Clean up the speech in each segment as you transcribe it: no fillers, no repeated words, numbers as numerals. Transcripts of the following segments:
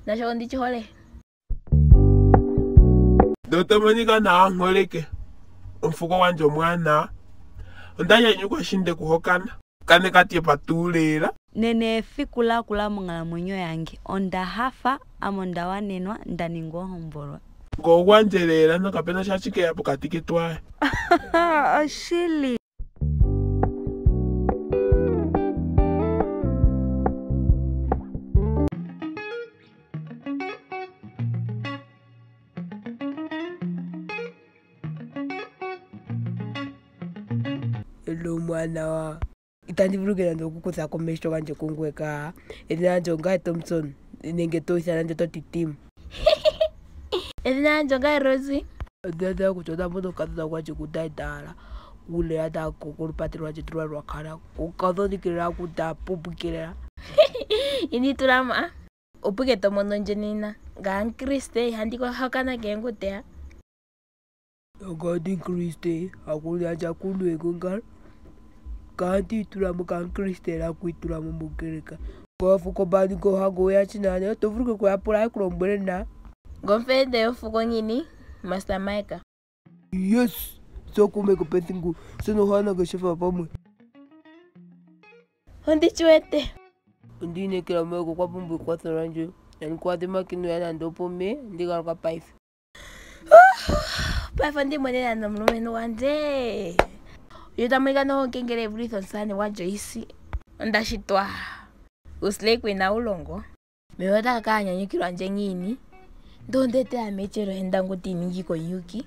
Nasho ondi shi hole. Oto monika nawa muholike. Omufuko gwandje omwaanawa. Onda nyanyukwa shi nde ku hokana. Kane ka tyepa tuu lela. Nena efiku lakula monghalamwenyo yange. Onda hafa, ame onda wanenwa, nda ninga ohombolwa. Ngo ogwandje lela nokapena sha shikeya pokati ketu aye. Oshili. Hello omwaanawa. Itandi vulu ke nando okukutha ko omeho gandje kungoye kaa. Edhina lyandje ongaye Thompson nenge to ithana ndje to ti Tim. Edhina lyandje ongaye Rosie. Dhiladhila kutya onda mono okukadhona kwandje kutaitaala kulela tako kolupati lwandje tulwa lwa kala okukadhonikelela kutapupikelela. Indi itula mo ah. Opo ike to mono ndje nena. Ngame omukriste ihandi hokana kehe ngu teya. Ngandi omukriste hakulyandja kunweko ngalo. Kandi itula mo kamukriste la kwiitula mo mongeleka. Ngofuko bani gohango yachinane oto vulu ke kuyapula ye ku lombwele na. Ngomfende yofuko ngini Master Micah. Yes, sokume kopethingu sinohana ngeshefa pamwe. Ondi shi wete. Ondi inekela Michael okwa pumbwa ekwatho lyandje. Nani kwadhima kino ya nando opo me ndi galuka paife. Paife ondi imonena nomulumentu gwandje. Ye ta monika noho nkengele e vulithe omusamane gwaJoyce. Onda shitwa. Uusileku inawu longo. Meme ota ka kala a nyanyukilwa ndje ngiini? Ndele onde etela metyelo henda ngu ti iningi komuyuki.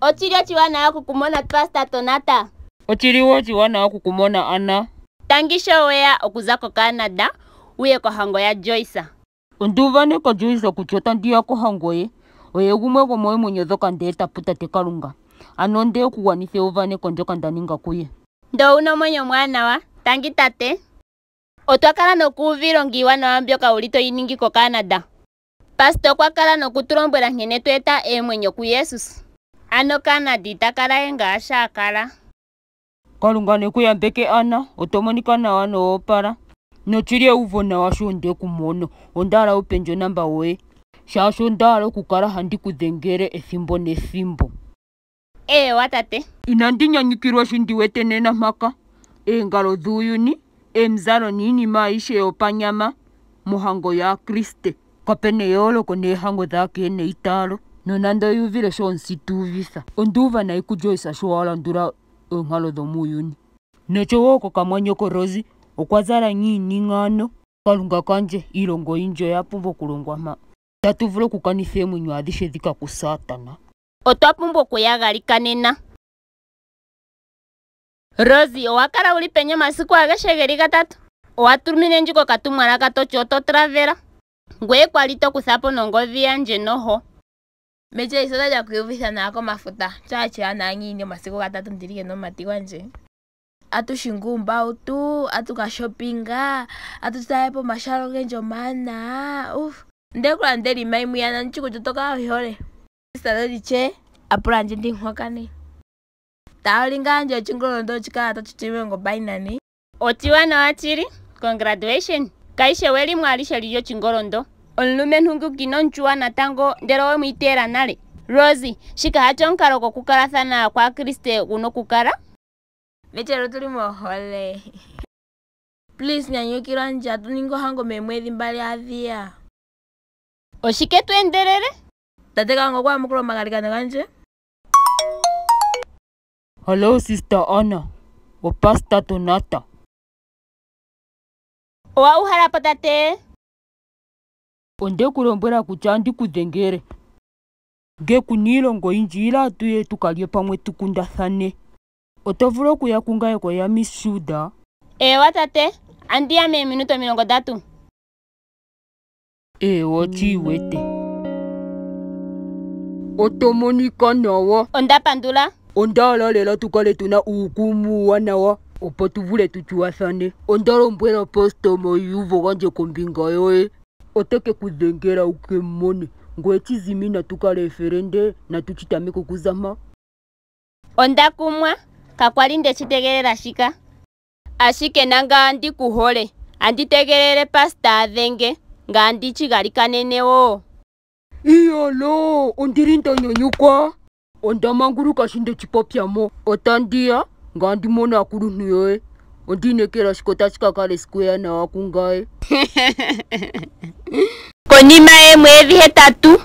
Ochili ochiwanawa okukumona Pastor Tonata. Ochili wo oshiwanawa okukumona Anna. Tangi sho weya okuza koCanada wuye kohango yaJoyce. Ondu uvaneka Joyce kutya otandi ya kohango ye. Oye gumwe gwomoomwenyo ndhoka nde eta putate Kalunga. Ano onde okugwanitha euvaneko ndyoka nda ninga kuye. Ndo owuna omwenyo omwaanawa. Tangi tate. Otwa kala nokuuva iilonga iiwanawa mbyoka wuli toyi ningi koCanada. Pastor okwa kala noku tu lombwela nkene to eta eemwenyo kuJesus. Ano Canada ita kala ye ngaashi a kala. Kalunga ne ku yambeke Anna, oto monika nawa nowo opala. Nochili euvo nawa sho nde ku mono. Onda hala wu pe ndje onamba yoye, shaashi onda hala okukala handi ku dhengele ethimbo nethimbo. Eewa tate. Inandi nyanyukilwa sho ndi wete nena mpaka eengalo dhuuyuni, emuzalo niinima ayihe yopanyama mohango yaakriste. Kape na eyooloko neehango dhaakeena eitaalo, nonando oyu uvile sho omusi tu uvitha. Ondu uva nayi kuJoyce sho wa landula oonkalo dhomuuyuni. Nosho wo kokamwanyoko Rosie okwa zala ngiini ngaano. Kalunga kandje, iilonga oyindji oya pumbwa okulongwa mpa. Itatu vulu okukanitha eemwenyo adhihe dhika kuSatana. Otwa pumbwa okuya galikanena. Rosie, owa kala wuli peni omasiku ageshe geli gatatu? Owa tumine ndje okatumwalaka toti oto travela. Ngweye kwali to kutha po nongodhi yandje noho. Meche isoda lya kuyuvitha nawa komafuta. Chache ana ngiini omasiku gatatu ndilike nomumati gwandje. Atu shingi uumbautu, atu ka shoppinga, atu talele po omahala ogendji omawanawa. Uff. Nde ku landela iinima yimwe iyana ndishi kutya oto kala wuyi hole. Sister Loliche a pula ndje ndi muhokane. Taoli ngaa ndje ochingolondo ochikala tachi ngo bainani. Ochiwanawa chili. Congratulation. Kaishe welimwe alishe lili ochingolondo. Omulumentu nguka ino muchuwa natango ndele owe mu iteela nale. Rosie, shika hacho omukalo gwokukalathana kwaakriste guna okukala? Mechelo tuli mohole. Please nyanyukilwa ndje atu ningi ohango meemwedhi mbali adhiya. Oshike tu endelele? Tate Kalunga okwa yamukula omagalikano gandje. Hello Sister Anna, oPastor Tonata. Owa uhala po tate? Onde ku lombwela kutya andi ku dhengele. Nge kuna iilonga oyindji ila tuye tu kalye pamwe tu kundathane. Oto vulu okuya kungaye koya Miss Shuda? Eewa tate, andiya meeminute 30. Eewa ochiiwete. Oto monika nawa. Onda pandula. Onda hala lela tu kale tuna uukuume uuwanawa opo tu vule tu tsuwathane. Onda lombwela pastor omaiyuvo gandje kombinga yoye. Ote ke ku dhengela wu ke mu mone. Ngoye tshizimina tu kale efelende natu tshi tameke okuza mpa. Onda kumwa, kakwali nde shi tegelela shika. Ashike nanga andi ku hole. Andi tegelele pasta a dhenge, ngame ndi tshi galikanene wo. Iyaloo, ondili nda nyanyukwa. Onda manguluka shi nde tshi popya mo. Otandi ya, ngame ndi mone aakuluntu yoye. Ondi inekela shika otashi ka kala esiku ewanawa kungaye. Konima yeemwedhi hetatu.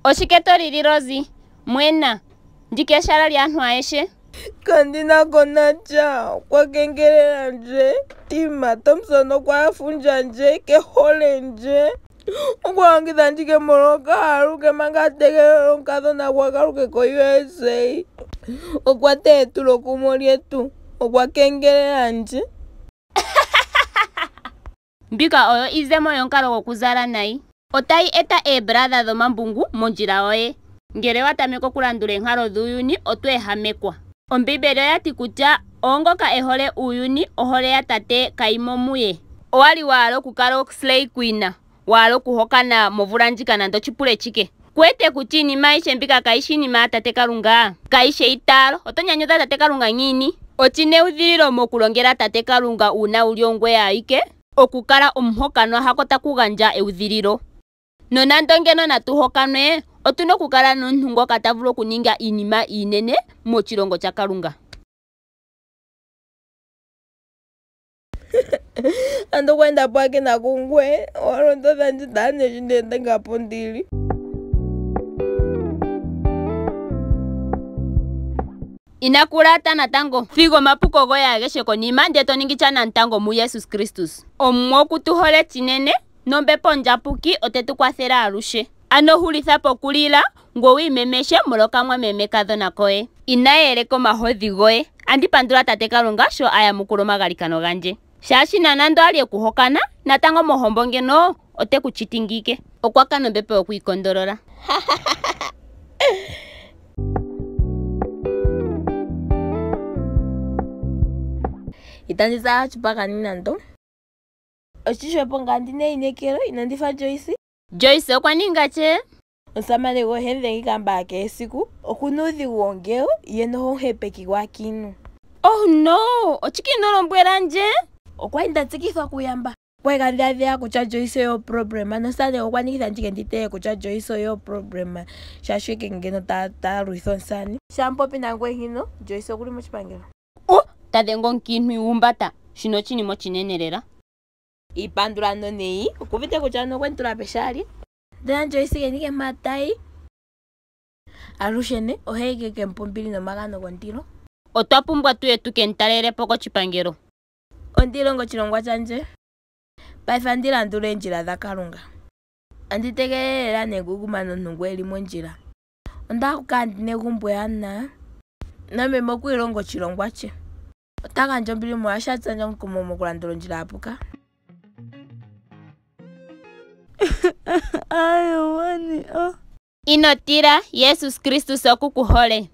Oshike to lili Rosie? Mwena. Ndika eshala lyaantu ayeshe. Kandi na ko nasha. Okwa kengelela ndje. Tima Thompson okwa fundja ndje. Ke hole ndje. Okwa longitha ndjike molwa okahalu ke manga a tegelela omukadhona gwe a galuke ko-USA. Okwa teya etulokumwe lyetu. Okwa kengelela ndje. Mbika oyo iizemo yomukalo gokuzala nayi. Otayi eta eebratha dhomambungu mondjila yoye. Ngele wa tameke okulandula eenkalo dhuuyuni, oto ehamekwa. Ombiibeli oya ti kutya oongoka e hole uuyuni, ohole yaTate kayi mo muye. Owa li wa hala okukala oslay queen, wa hala okuhokana movula ndjika nando oshi pule chike? Ku wete kutya iinima ayihe mbika kayi shi iinima yaTate Kalunga? Kayi shi eitaalo. Oto nyanyudha Tate Kalunga ngiini? Oshi na eudhililo mokulongela Tate Kalunga uuna wu li ongweye awike. Okukala omuhokanwa hako taku gandja eudhililo. Nonando ngeno natu hokanwe, otu na okukala nomuntu ngoka ta vulu okuninga iinima iinene moshilongo shaKalunga. Ando okwa enda po ake nakungwe, owa londodha ndje ndaa neshi ndi ende ngapo ndili. Inaku lata natango. Thiga omapuko goye ageshe konima ndele to ningi tsha nantango muJesus Kristus. Omuwa oku tu hole tshinene, nOmbepo Ondjapuki ote tu kwathele alushe. Ano hulitha po okulila, ngoye wi imemeshe molwokamwamemekadhona koye. Ina yeleka omahodhi goye. Andi pandula Tate Kalunga sho a yamukula omagalikano gandje. Shaashi nanando a li e ku hokana, natango mohombo ngeno ote ku chitingike. Okwa kana ombepo yokwiikondolola. Itandi zala oshipagani nando. Oshihwepo ngame ndi na einekelo, inandi fa Joyce. Joyce okwa ninga tye? Omusamane gwe ohe mu dhenge kambala kehe esiku. Oku na uudhigu wongeyo, ye noho omuhepeki gwaakiintu. Oh no! Ochike ino lombwela ndje? Okwa li nda tsikithwa kuuyamba. Okwa li ka dhiladhila kutya Joyce oye oproblema nomusamane gwe okwa ningitha ndjike ndi teye kutya Joyce oye oproblema shaashi eke ngeno ta ta lwitha omusamane. Sho popi nangoye ngino, Joyce okuli moshipangelo. Oh! Ta dhenge omukiintu iihumbata. Shino oshinima oshinene lela. Iipandula no neyi, okuuvite kutya ano okwe mu tula peshali. Ndele Joyce ke nike mpa tayi. Aluhe ne ohe yi ke mu pa ombili nomagano gondilo. Otwa pumbwa tuye tu ke mu talele po koshipangelo. Ondi ilonga oshilongwa shandje. Paife andi landula oondjila dhaKalunga. Andi tegelele lela nengungumano omuntu ngu e li mondjila. Onda hala okukala ndi na egumbo ewanawa. Nameme okwi ilonga oshilongwa she. Ota gandja ombili molwashoka a tsa ndje omukumo mokulandula ondjila ya puka. Ayo, oh. Ino tila, Jesus Kristus oku ku hole.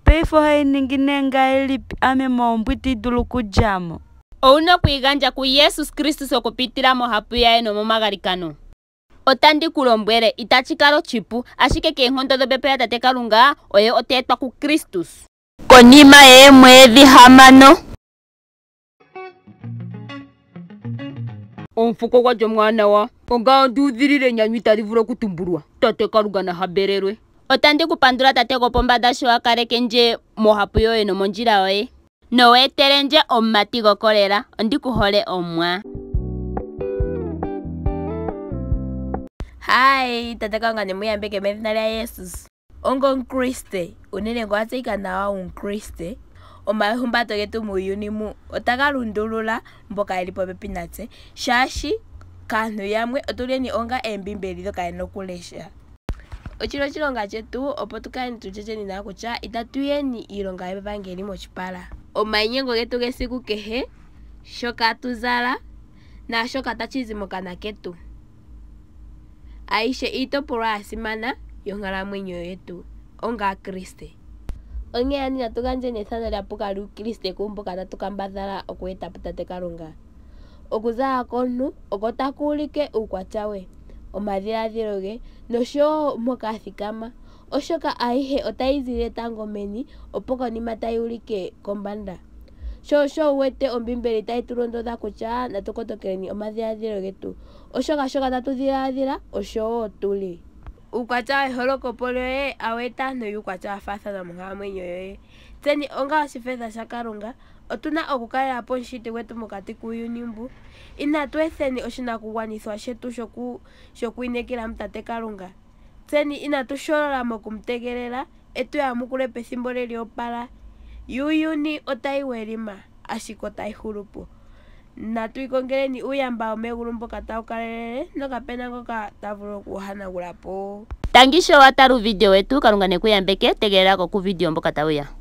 Paife ohai ningi nee ngahelipi ame mohombo iti dulu okudja mo? Ou na okwiigandja kuJesus Kristus okupitila mohapu yaye nomomagalikano. Otandi ku lombwele, itashi kala oshipu, ashike keenkondo dhOmbepo yaTate Kalunga, oye ota etwa kuKristus. Konima yeemwedhi hamano. Omufuko gwandje omwaanawa, ongaye ondi udhilile enyanyu itali vulu okutumbulwa. Tate Kalunga na hambelelwe. Otandi ku pandula Tate gwopombanda sho wa kaleke ndje mohapu yoye nomondjila yoye. Nowe etele ndje omumati gokolela. Ondi ku hole Omuwa. Hi, Tate Kalunga ne mu yambeke medhina lyaJesus. Onga Omukriste, unene ngoka a tseyika nawa Omukriste, omaihumbato getu muuyuni mu otaga lundulula mboka ye li popepi natse, shaashi kaantu yamwe otu leni onga Eembiimbeli ndhoka ye na okulesha. Oshi li oshilonga chetu opo tu kale tu tshecheni nawa kutya itatu yeni iilonga yevangeli moshipala. Omainyengo getu gesiku kehe, shoka tu zala naashoka tashi zi mokana ketu, ayihe iitopolwa ya simana yonkalamwenyo yetu onga Aakriste. Onkee ano inatu gandjeni ethano lya puka lyUukriste kumboka tatu kambadhala okweeta puTate Kalunga. Okuzala komuntu oko taku ulike uukwatya we, omadhiladhilo ge nosho wo mpoka a thikama. Oshoka ayihe otayi ziilile tango meni, opo konima tayi ulike kombanda. Sho osho wu wete Ombiimbeli tayi tu londodha kutya natu kotokeleni omadhiladhilo getu, oshoka shoka tatu dhiladhila osho wo tu li. Uukwatya weholokopo lyoye awu eta aantu yuukwatya wa faathana monkalamwenyo yoye. Tseni onga oshifetha shaKalunga, otu na okukalela po Omushiti gwetu mokati kuuyuni mbu. Inatu etheni oshinakugwanithwa shetu shoku shokwiinekela muTate Kalunga. Tseni inatu sholola moku mu tegelela e tu yamukule pethimbo lye lyo opala. Yuuyuni otayi welima, ashike otayi hulu po. Natu ikongeleni uuyamba womegulu mboka tawu kalelele nokape na ngoka ta vulu oku wu hanagula po. Tangi sho wa tala uuvidio wetu, Kalunga neku yambeke, tegelela ko kuuvidio mboka tawu ya.